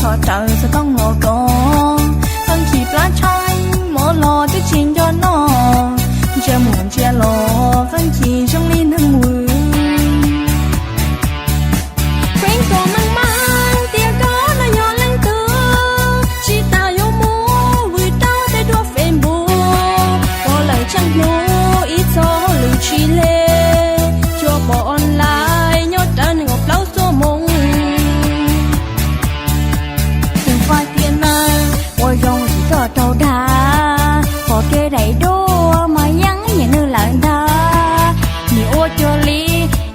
Thov rawv xov tooj los kov, Feeb Chim plab tshaib, mov los twb tsis nco noj, ntsia mus ntsia los Feeb Chim zoo li neeg vwm. Feeb Kom Meej Meej tias koj no yog leej twg, tsis tas yuav mus vwm rau tej duab Facebook, koj lawm tsheej hnub ib txog hauj lwm tsis le, tsuas pom online nyob rawv nees nkaum plaub xuab moos. Ceev faj tias nawb, ua zoo tsis txhob raug dag, pom kiag daim duab mas yeej nyiam nws lawm ntag. Nim ua cuag li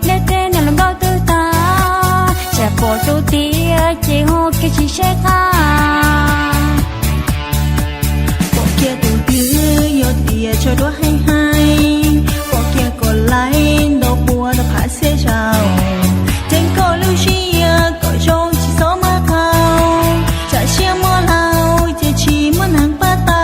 neb tej neeg hluas nkauj twb tag, tsam pom tus tiag ces ho kiag tsis seb qab. Pom kiag tus twg yog tias tso duab heev heev, pom kiag kom laib nto puas tau phav txhiab zaus, ceev koj lub siab kom zoo tsis txhob maj qau, tsam siab muaj hlau ces tsis muaj neeg pab tau.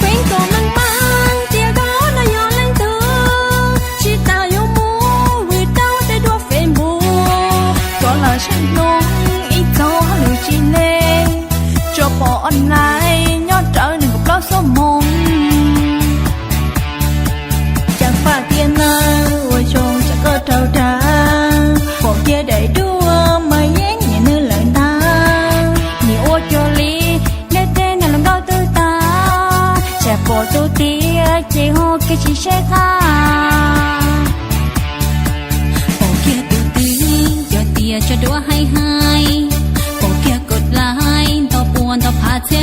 Feeb Kom Meej Meej tias koj no yog leej twg, tsis tas yuav mus vwm rau tej duab Facebook, koj lawm tsheej hnub ib txog hauj lwm tsis le, tsuas pom online nyob rawv nees nkaum plaub xuab moos. Ceev faj tias nawb, ua zoo tsam koj raug dag, pom kiag daim duab mas yeej nyiam nws lawm ntag. Nim ua cuag li neb tej neeg hluas nkauj twb tag, tsam pom tus tiag ces ho kiag tsis seb qab. Pom kiag tus twg yog tias tso duab heev heev, pom kiag kom laib nto puas nto phav txhiab